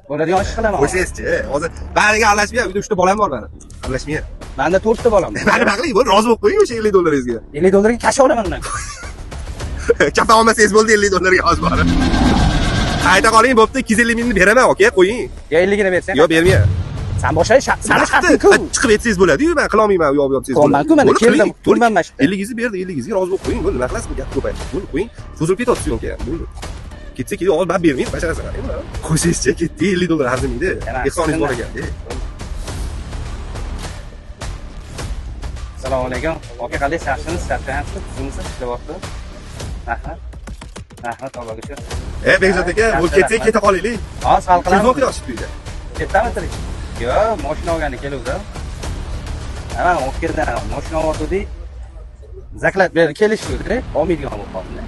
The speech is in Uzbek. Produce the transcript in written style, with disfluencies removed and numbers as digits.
Bo'ladigan ish qilaman. Qo'ysangizchi, hozir bariga aralashmang, uyda 3 ta bolam bor mani. Aralashmang. Menda 4 ta bolam bor. Mani baqling, bo'ldi, rozi bo'lib qo'ying o'sha 50 dollaringizga. 50 dollarga kasha olaman undan. Kafa olmasangiz bo'ldi 50 dollarga hozir borib. Qayta qoling, bo'pti, 250 mingni beraman, aka, qo'ying. Yo 50 gina bersang. Yo'q, bermayman. San boshla, sani sharting-ku. Chiqib etsangiz bo'ladi-yu, men qila olmayman, u yoq bu yoq desangiz Qilaman-ku, mana Bo'ldi, keldim, qiling, turman mana shu yerda. 50 gingizni berdi, 50 gingizga rozi bo'lib qo'ying, bo'ldi, nima qilasiz bu gap ko'payib. Bo'ldi, qo'ying. Cho'zilib ketyapti syomka ham, bo'ldi. Ketsa ketdi, hozir men bermayman, basharasi qarang. Qo'ysangizchi, ketdi, 50 dollar arzimaydi. Ehsoningiz bor ekan. Assalomu alaykum. Aka, qalaysiz? Yaxshimisiz? Charchamayapsiz? Tuzukmisiz? Ishlayapsiz? Rahmat. Rahmat, Allohga shukr. Bekzod aka, bo'lib ketsak keta qolaylik. Hozir hal qilamiz. Telefon qilyapsiz uyda. Chetdami tirik? Yo'q, mashina olgani keluvdim. Mana olib keldim, mashina oldik. Zaklat berdi, kelishuvdi, olmaydigan bo'lib qoldi.